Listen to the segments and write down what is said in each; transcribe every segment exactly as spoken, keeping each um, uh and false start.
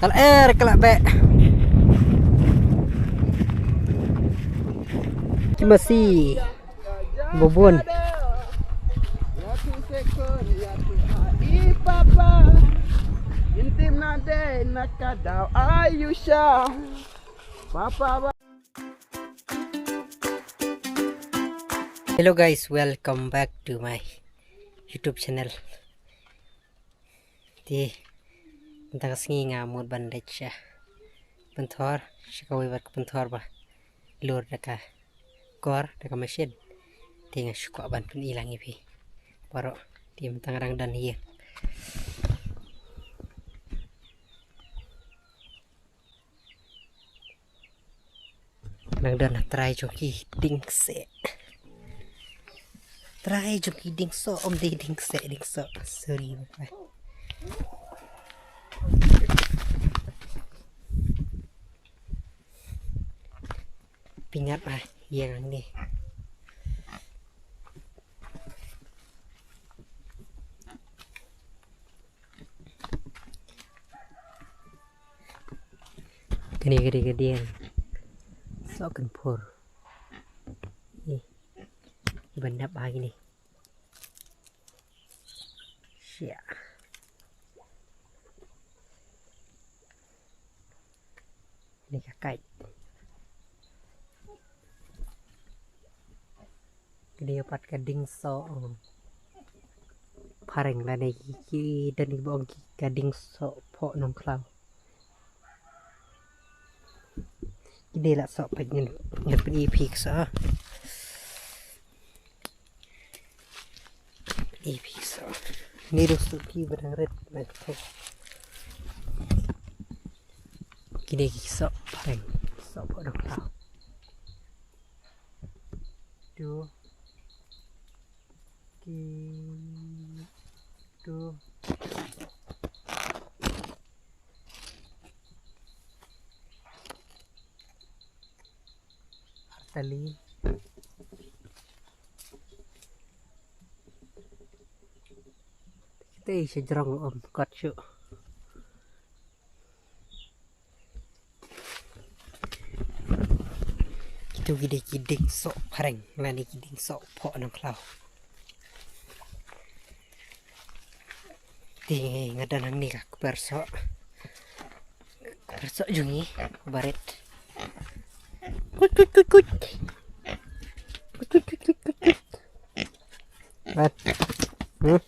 Kal er kala be. Ki masi. Bubun. Hello guys, welcome back to my YouTube channel. Te mynta ka sngi nga mut ban leit sha pynthor, sha kawei pat ka pynthor ba lur da ka kor da ka machine. Te nga shu kwah ban pyni lang ïa phi baroh. Te mynta nga dang don ïa Nang don ha trai jong ki dieng kseh. Trai jong ki dieng soh, ym dei dieng kseh, dieng soh. Sorry, bye. Pynïap ah, ïa ngan ni. Kane ka dei ka dieng soh kynphur. Ih, ban dap ha kine. Shia. Ni ka kait. Kane pat ka dieng soh, oh. Phareng lane ki, ki don kiba ong ki ka dieng soh phoh nongkhlaw. Kine la soh peit ngan, ngan pyni phi ka soh. Pyni phi ka soh. Ni ruh soh ki ba dang rit na ka phoh. Kine ki soh phareng, soh phoh nongkhlaw. Tu. Ki, tu. Artali. Kita isi jerong om kot shu. Kitu ki dei ki dieng soh phareng lane ki dieng soh phoh nongkhlaw. Te nga don hangne ka kper soh. Kper soh jong ngi barit. Kut kut kut kut. Kut kut kut kut kut. Bat. Hmm.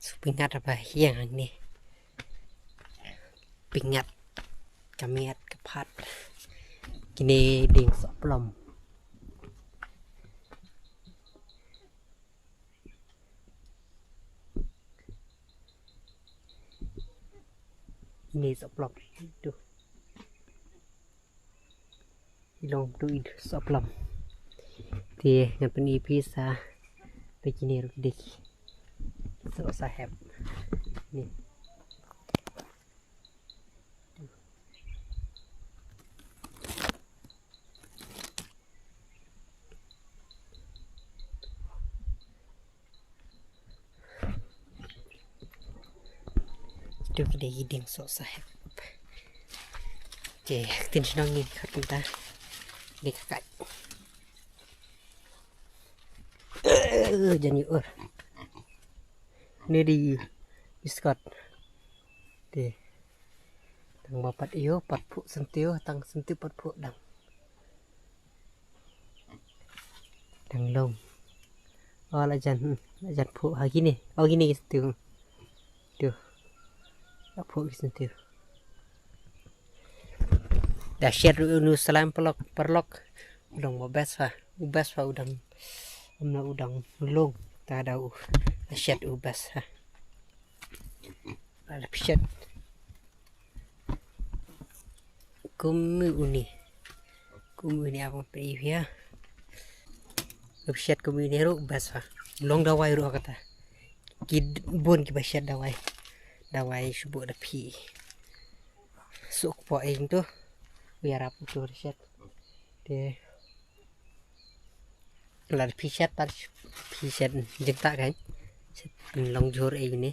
Shu pynïap ba ïeng hangne. Pynïap ka miat ka phad. Kine dieng soh plom. Ni soh plom tu. Long tu id soh plom. Te ngan pyni phi sa. Te kine ruh dei ki soh sahep. Ni. Tu ki dei ki dieng soh sahep. Te ktien shnong ngi khot kumta. Dei ka kait. Eh, jan ïa ur. Ni dei i skot. Te. Tang ba pat ïoh, pat phuh syntiew, tang syntiew pat phuh dang. Dang long. Oh, la jan, hmm, la jan phuh ha kine. Oh, kine ki syntiew. Tu. La phuh ki syntiew. Da shet ruh u nu salam paralok, paralok. U dang ba best ha. U best ha u dang. Amna u dang long. Ta da u. Da shet u best ha. Ada pshet. Kum une. Kum une apa phi ïa. Pshet kum une ruh best ha. Long dawai ruh kata. Ki bun kiba shet dawai. Dawai shu buh da phi. Suk po eng tu. Ïarap utu shet. Te lada phi shet pat, phi shet jingtah kan. Shet long jhur ei ne.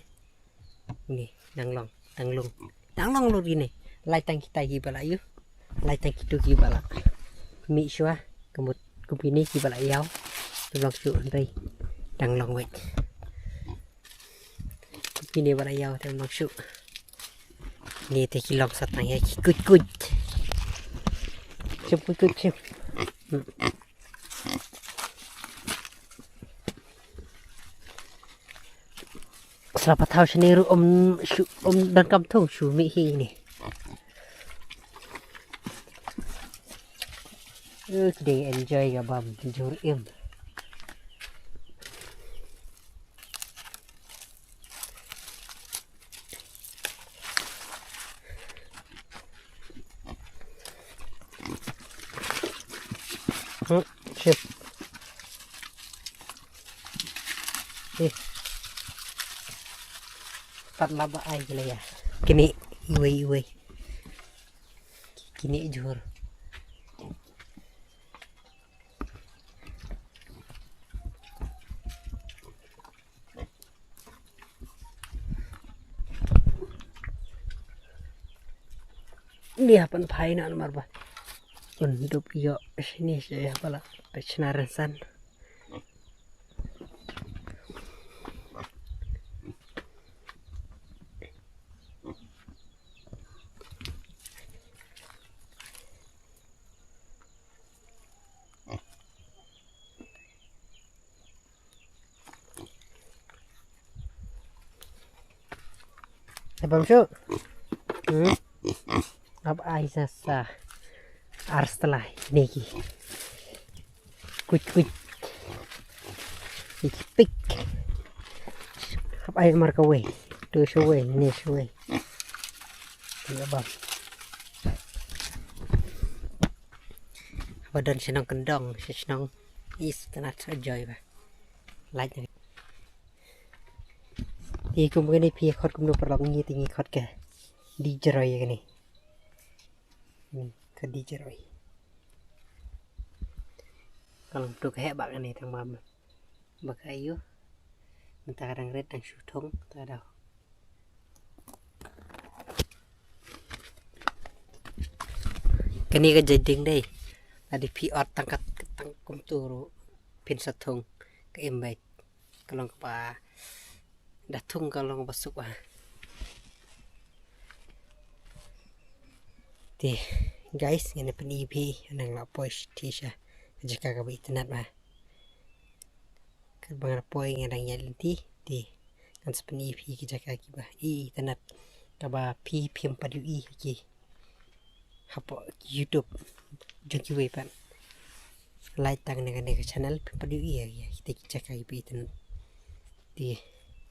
Ni, dang long, dang long. Dang long lut ine. Lai tang kita kiba la ïoh. Lai tang kitu kiba la mih shuwa. Ka mut kumne kiba la ïaw. Te long shuh hynrei dang long wei. Kumne ba la ïaw te long shuh. Ni te ki long sa tang ïa ki kuit kuit. Shim kuit kuit shim. Sla pat thaw shane ruh um shu um donkam thung shu mih hi ne. Uh, ki dei enjoy ka bam jhur im. Hmm, shit. Eh. Pat laba ai ki la ïa. Kine iwei iwei. Kine jhur. Ni hapan phai na mar ba. Un dup ïoh shini sha ïa bala. Pechna rensan. Te bam shu. Hmm. Ap ai sa sa. Ar stlai ne ki. Kuit kuit. Iki pik. Ap ai mar kawei. Tu shuwei ne shuwei. Ïa bam. Ba don shnong kendong, shnong is tana sa joy ba. Like ni. Ti kum kani phi khot kum no parlok ngi ti ngi khot ke. Di jeroi kani. Ni, ka di jeroi. Ka long tu ka heh ba kani tang mam. Ba ka ayu. Mynta ka dang rit dang shu thung ta daw. Kani ka jading dei. Lada phi ot tang kat tang kumtu ruh phin sa thung ka im beit. Ka long kaba da thung ka long kaba suk ba. Te guys, ngin pyni phi nang la poi shi ti sha ka jaka kaba itynnat ba. Kaba ngan poi ngan dang ïaid lynti te ngan sa pyni phi ki jaka kiba itynnat kaba phi phim pat ïohi ki hapoh YouTube jong kiwei pat. Like tang ne kane ka channel phi pat ïohi ïa kita ki jaka kiba itynnat. Te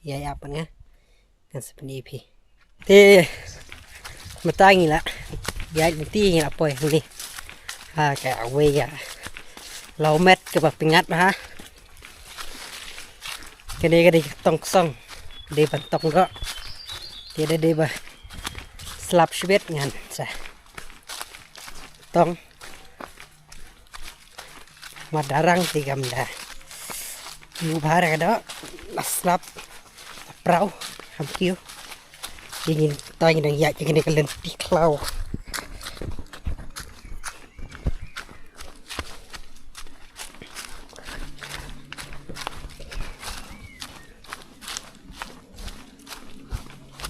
ïa ïa pat nga. Ngan sa pyni phi. Te mynta ngi la ïaid lynti ngi la poi hangne ha kawei ka lawmet kaba pyngngad bha. Kane ka dei ka tong ksong, dei ban tong doh. Te dei dei ba slap shibit ngan sa tong. Madarang ti kam da. Yu bhar ka da. Aslap. Prau. Ham kiu. Ingin tang nang ïa kini kalen ti klau.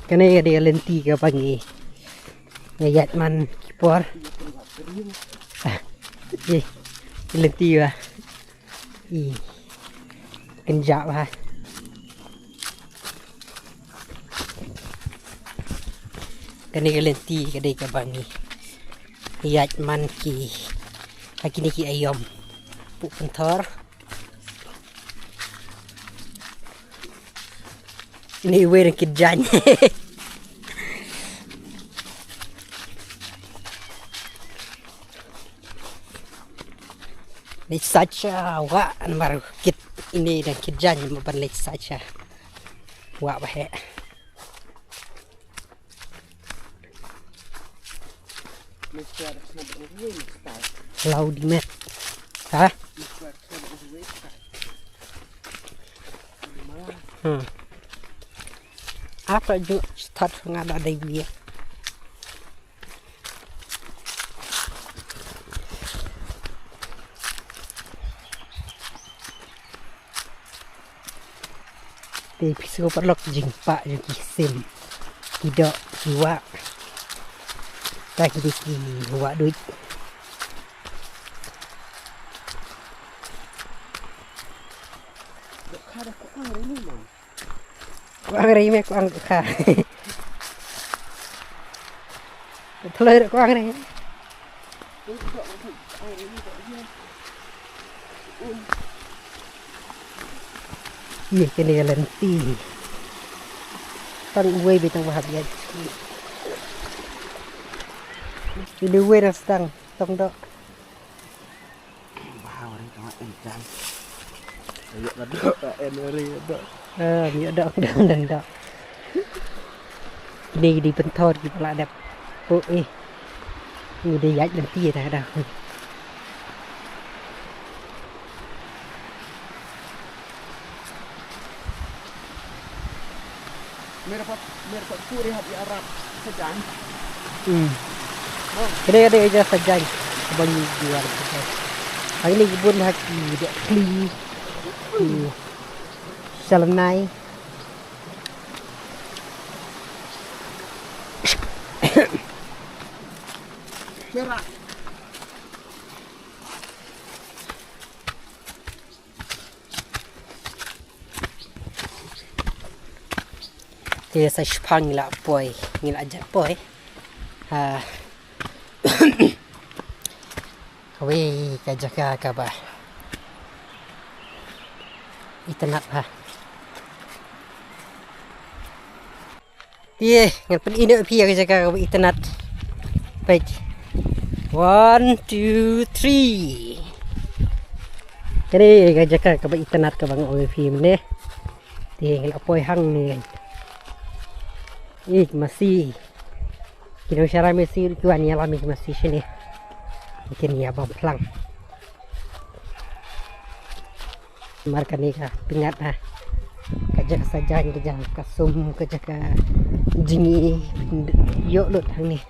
Kane ka dei ka lynti kaba ngi ïaid man ki por. Ah, eh, lynti ba i kynjah ba. Kane ka lynti ka dei kaba ngi ïaid man ki ha kine ki aïom. Pu pynthor. Ni wei dang kit jaiñ. Ni sacha wa anmar kit ini dang kit jaiñ ma ban leit sacha. Wa ba he. Lau di met. Ha? Hmm. Apa ju start nga da dai bia. Te phi sngewbha lok jingpah jong ki sim, ki doh, ki wah. Ta ki dei ki wah duit. Kwang rei me kwang kha. Thloi kwang rei. Ye kene ka lynti. Tang uwei be tang wahap ya. Ini uwei ras tang tong dok. Wow, ri tong en tang. Ayo ka dok ka en ri dok. Eh, ayo dok dok dok dok. Ini di pentor di pala dep. Oh eh. Ini di yaj lynti dah dah. Merpat merpat puri hap ya rap sejan. Hmm. Kene kene aja sejan. Bang jual sejan. Hari ni kebun haki dek kli. Hmm. Salanai. Merah. Te sa shipang ngi la poi, ngi la jan poi. Ha. Wei ka jaka kaba itynnad ha. Te ngan pyni ïa phi ïa ka jaka kaba itynnad. Peit. One, two, three. Kane ka jaka kaba itynnad kaba nga ong ïa phi mynne. Te ngi la poi hangne. Ih masi. Ki nongshakri masi ki wan ïalam ïa ki masi shane. Kin ïa bam phlang. Mar kane ka pyngngad ha. Ka jaka sajan, ka jaka sum, ka jaka jngi. Ïoh lut hangne.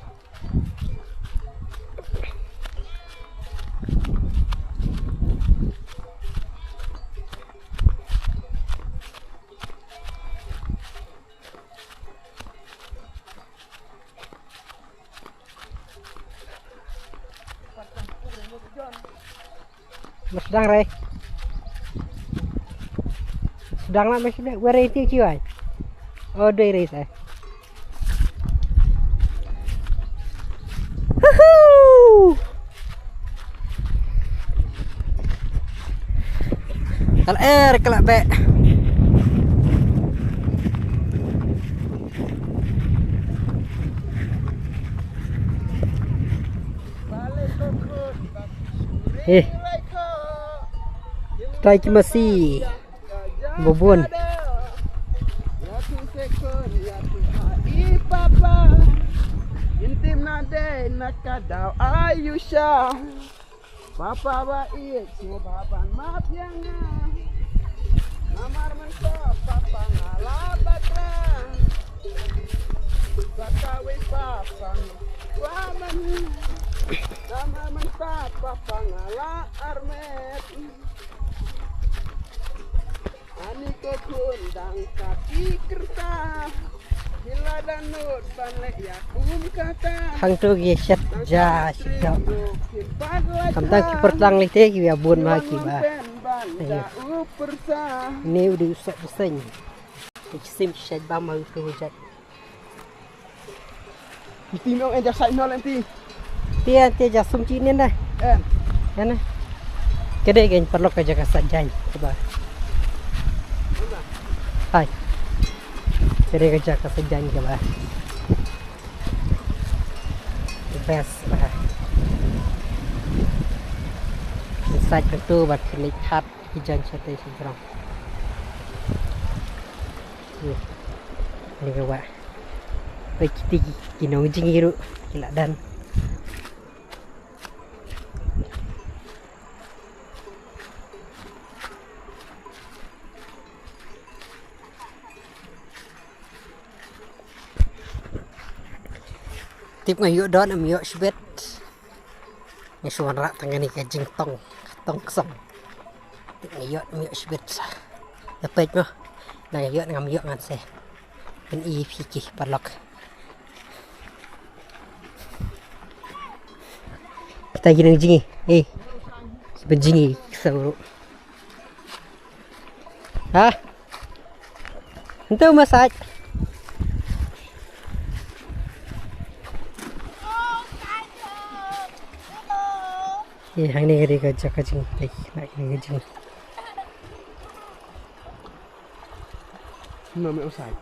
Mas dang rai. Sedang lah masih nak werai ti kiwai. Oh, doi rai sa. Huhu. Kal er kal be. Eh. Tai ki masi. Bubun. Papa ba ïeit sngewbha ban map ïa nga. Namar mynta papa nga la bakla. Sa kawei papa nga kwah ban. Namar mynta papa nga la armet. Ani ko khun dang ka ti kyrta. Hangtu ki shet ja shet dok. Kamtang ki pyrtlang lite ki ïa bun ma ki ba. Ni u dei u shet bseiñ. Ki sim shet ba ma u tu jat. Nti me ong en ja sai nol nti. Ti en ti ja sum chi nin da. En. En. Kede gen parlok ka jaka sajan kaba. Hai. Kede ka jaka sajan kaba. The best ba. Inside ka tu ba klik hat ki jan chate si jrong. Ni ka wa. Peit kiti ki nongjngi ruh ki la dang. Tip nga ïoh don em ïoh shibit. Nga shu wanrah tang kane ka jingtong, tong ksong. Tip nga ïoh em ïoh shibit. Ïa peit mo. Nang ïoh ngam ïoh ngan se. Pyn-i phi ki paralok. Kita ki nang jngi. Eh. Pyn jngi ksong ruh. Ha? Ntu massage. Ïa, hangne ka dei ka jaka jingtei, hangne ka jing. Ntu massage.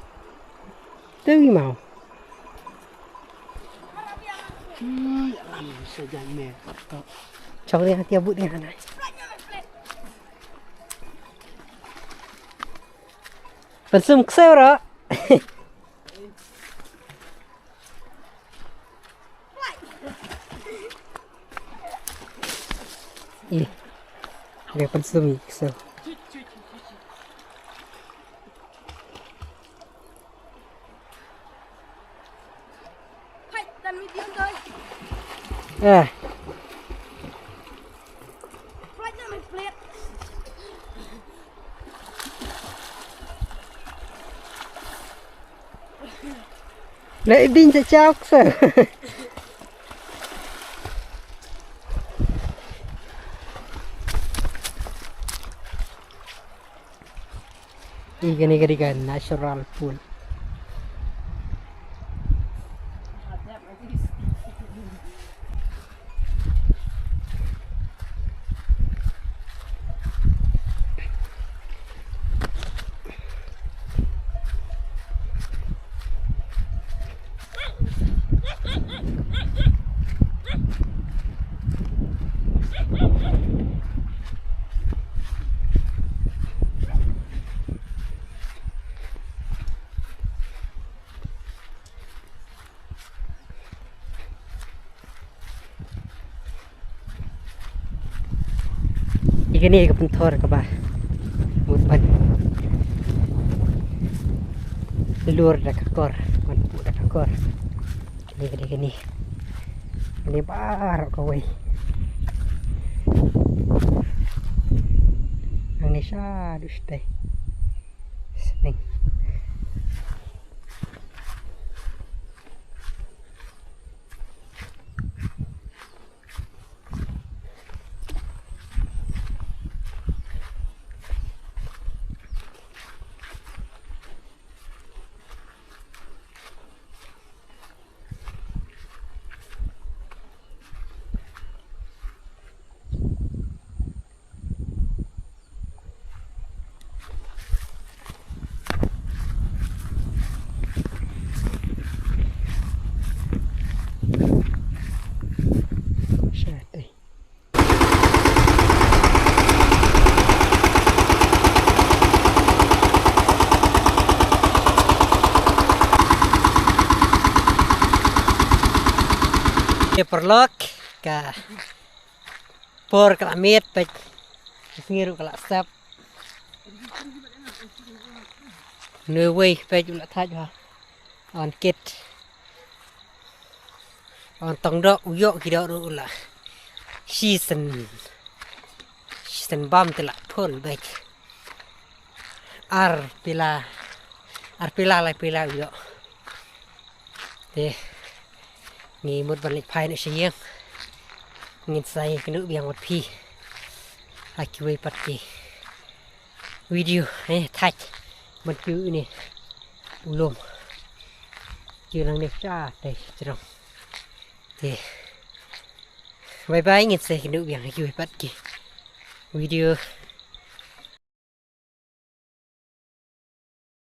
Te wi mau. Ui, alam sa jang me. Chong ni hati abut ni hanai. Pynsum ksew ro. Ih. Dia pynsum ih ksew. Eh. Leh ding cha chau ksa. Ih, kane ka dei ka natural pool. Ïa kane ka pynthor kaba mut ban lur da ka kor, ban puh da ka kor. Kane ka dei kane. Kane baroh kawei. Hangne shaduh shatei. Sneng. Paralok, ka por ka la miet, peit. Ka sngi ruh ka la sep. Uwei peit u la thait bha. Wan kit. Wan tong doh u ïoh ki doh ruh u la. Shisien. Shisien bam te la phul beit. Ar pila. Ar pila lai pila u ïoh. Te ngi mut ban leit phai noh sha ïing. Ngin sa ïakynduh biang bad phi ha kiwei pat ki video, eh, thait ban kiew ine u lum. Kiew nangne sha te jrong. Te bye bye, ngin sa ïakynduh biang ha kiwei pat ki video.